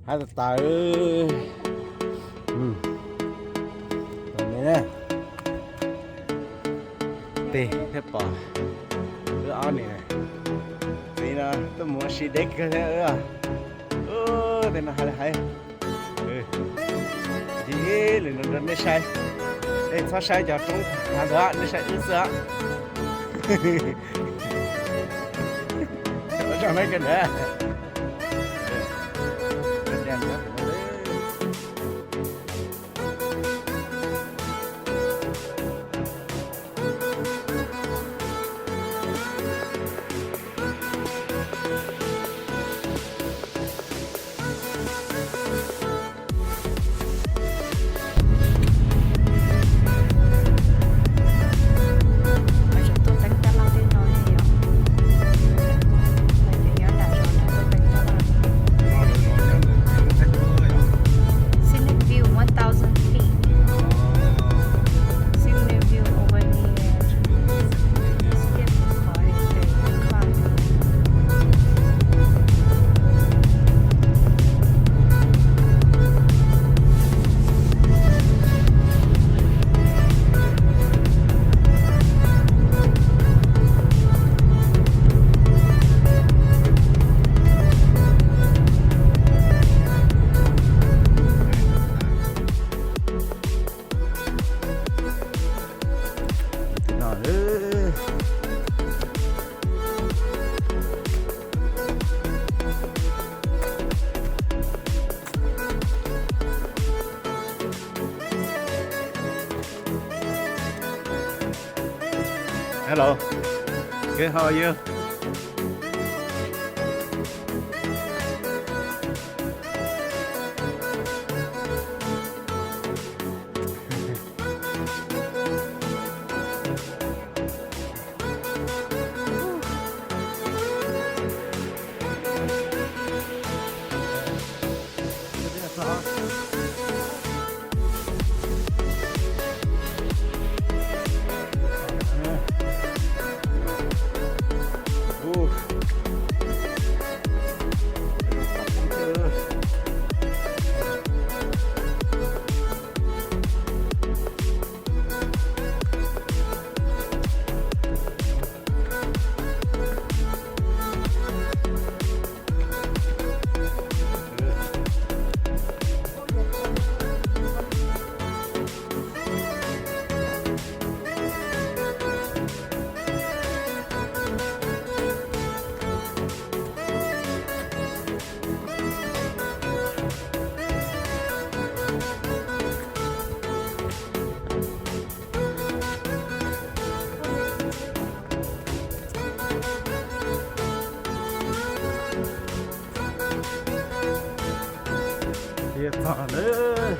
Haib tas tas. Tes thiaj pom wb ob niam txiv no tuaj mus ua si deb kawg thiab wb. Tej no hais li hais. Ib lwm no rau nej saib. Nej txhob saib cov roob hav ntawd, nej saib wb xwb. Ua tsaug na kawg ntawd. Scenic view one thousand feet. Scenic view over here. Skip the car if they climb. Hello. Good, how are you? Tiag txog lawm.